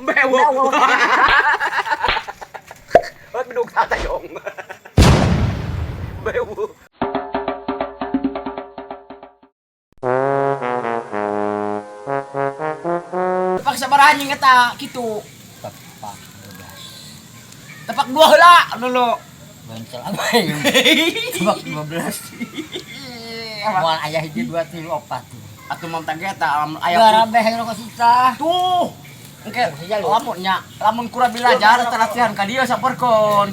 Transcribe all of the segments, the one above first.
Bewok. Ba't binugtatayong? Bewok. Pagsabarahan niya nga ta, kitu. Tapak 12. Tapak dua heula, lolo. Bancal apa ya? Tapak 12. Moal aya hiji dua tilu opat. Atuh mam tangge eta lamun aya Garabeh rokok susah. Tuh. Engke lamun nya, lamun kurang belajar teh latihan ka dieu samperkeun.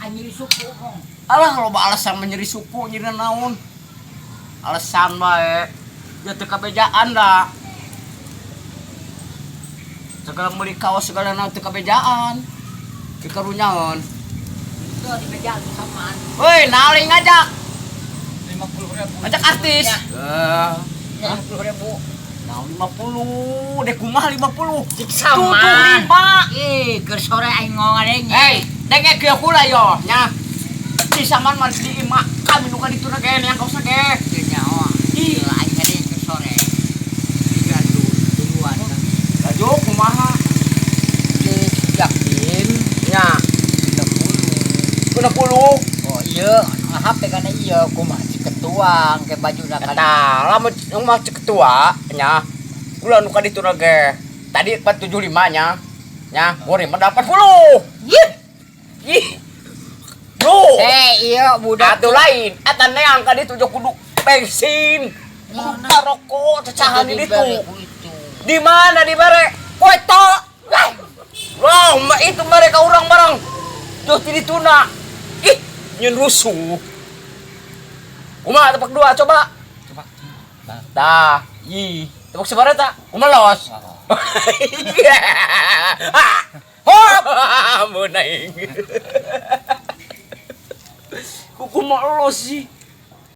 Anjir suku kong. Alah loba alasan menyeri suku nyeri naon. Alasan bae. Ya teu kabejaan da. Segala meuli kaos segala naon teu kabejaan. Dikarunyaeun. Itu di meja samaan. Woi, naling ngajak. 50.000. Ngajak artis. Ya. 50.000. Nah, 50, deh kumaha 50. Cik saman. 75. Ih, keur sore aing ngongadenge. Hei, denge kieu kula yo nya. Di saman mah di imah kami nu ka ditu ge yang kaosna ge. Teu nyaho. Ih. Ieu aing hade keur sore. Digandu duluan. Laju kumaha? Cik yakin Nya, 30. 60. Oh iya, HP kana iya kumaha si ketuang ke bajuna kana. Eta, lamun mah cek ketua nya. Kula nu ka ditu ge. Tadi 475 nya. Nya, goreng mah 80. Yih. Ih. Bro. Eh, iya budak. Atuh lain, eta neang ka ditu jeung kudu bensin. Kudu rokok cacahan di ditu. Di mana di bare? Kowe tok. Wah, itu mereka orang barang. Tuh di dituna. Ih, nyen rusuh. Kumaha tepak dua coba. Tepak. Tah, ih, tepak sabaraha ta? Kumaha los? Iya. Hop. Ampun aing. Kumaha los sih?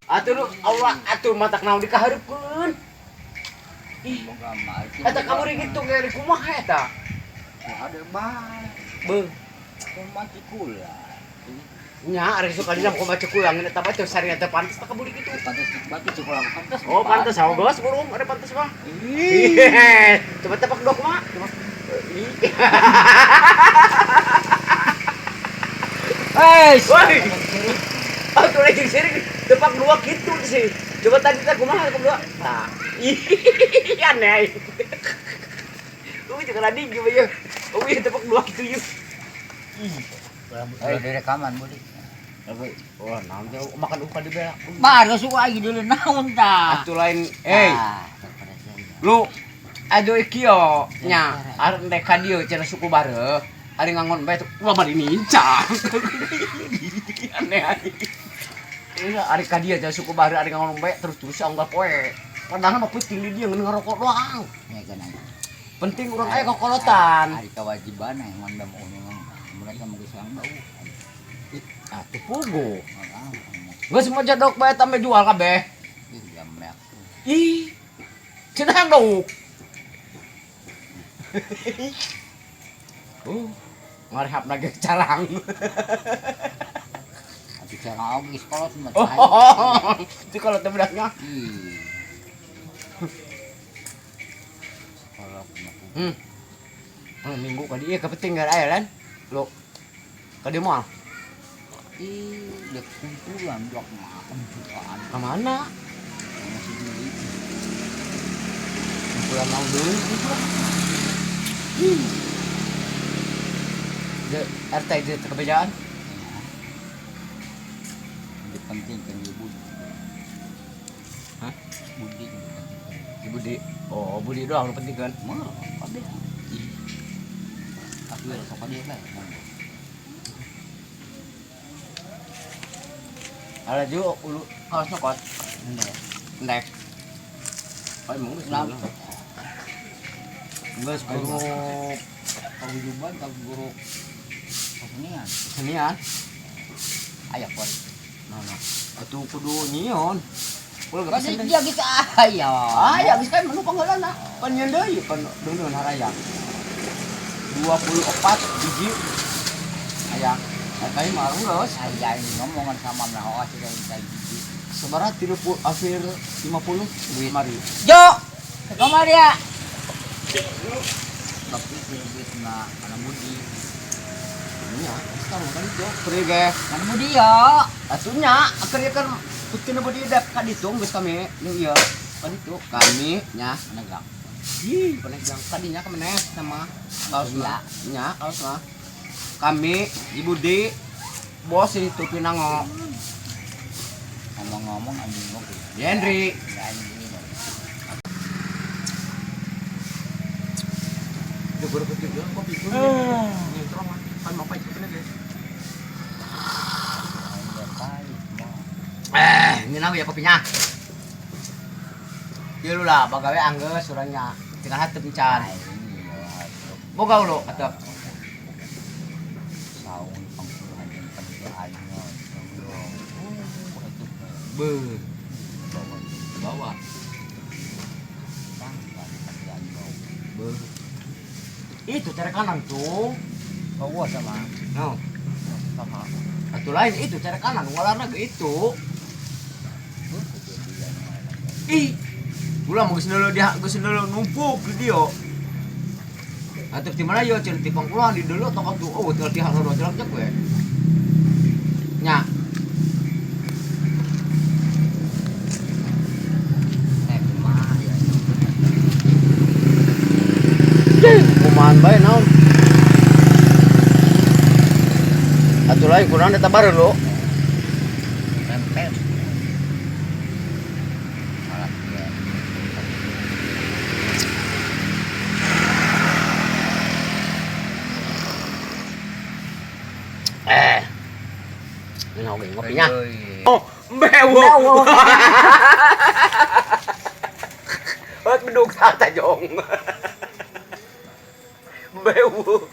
Atuh lu Allah atuh matak naon dikahareupeun. Ih, eta kamari gitu ge kumaha eta? Ada bae. Beuh. Kumaha kula. Nya ari suka dina kumaha cekulang eta mah teu sari eta pantes tak kaburi gitu. Pantes batu cekulang pantes. Oh, pantes geus burung ada pantes mah. Coba tepak dua kumaha? Hei, Woi. Atuh lagi sirik tepak dua gitu sih. Coba tadi teh kumaha tepak dua. Nah. Ih, aneh. Uy, jangan lagi gimana ya. Uy, tepak dua gitu yuk. Ulah direkaman budi. Wah, naon teh makan uka di bela. Baru suka aing dulu naon tah. Atuh lain, eh. Lu aduh iki yo nya, arek ndek ka dieu cenah suku bareuh. Ari ngangon bae tuh, wah bari nincang. Aneh aneh. Iya, ari ka dieu cenah suku bareuh ari ngangon bae terus-terus unggal poe. Padahal mah penting di dieu ngan ngarokok doang. Ya kan. Penting urang aya kokolotan. Ari kewajiban yang mandam umum. Mereka mau gesang bau. Atuh pugu. Geus mah jadok bae tambah jual kabeh. Ih, jamek. Ih. Cenah dauk. Ngarehap lagi carang. Atuh cara oge sekolah mah. Oh, itu kalau teh budaknya. Ih. Sekolah mah. Minggu kali ieu kepenting gak aya kan? Lo. Kadi moal. Ih, dia kumpulan blok mah kumpulan. Ka mana? Masih dulu. Kumpulan mau deui kumpulan. De RT itu kebejaan. Lebih penting kan ibu. Hah? Budi lebih penting. Ibu di. Oh, Budi doang lu penting kan? Mah, kabeh. Aku ya sok dia lah. Ala juga ulu kaos nyokot. Ndek. Ndek. Oh, emang geus Kenapa? Geus guru Paguyuban, guru kesenian. kesenian. Aya kon. Nah, nah. Atuh kudu nyion. Ulah gak Kan pesen dia geus aya. Aya geus kan menu pangheulana. Pan nyeun deui pan deungeun haraya. 24 biji. Aya. Eta mah geus. Aya ini ngomongan sama mah oh sih kayak gitu. Sabaraha 30 akhir 50 duit mari. Jo, ke kamar ya. Tapi duit Mana Budi? Nya, sekarang kan itu keur ge. Mana Budi ya? Atuh nya, keur ieu kan putih Budi dap ka ditu geus kami jeung ieu. Ka ditu kami nya Menegak. Ih, penegak kadinya ka meneh sama kaos Iya. mah. Nya, kaos mah. Kami di Budi bos itu pinango. Ngomong-ngomong anjing ngopi. Henry. Ya anjing ini. Itu baru kecil kopi itu. Ini terang kan mau pahit guys. Ini nawe ya kopinya. Ya lu lah, bagawe anggeus surangnya. Tinggal hatep encan. Boga lu atep. Saung pangkulan jeung penjaannya. Be, bawa. Be. Itu cara kanan tuh. Bawa sama. No. Sama. Atau lain itu cara kanan, walana ke itu. Ih. Ulah mau dulu dia geus dulu numpuk di dia. Atau di mana yo cenah di pangkulan di dulu tong atuh oh tinggal di halo jelek jak we. Nya. Kumaha ya. Kumahan bae naon. Atuh lain kunaon eta baru lo. Tempel. Salah dia. Ini oge ngopinya. Oh, bewo. Wat beduk tajong. Bewo.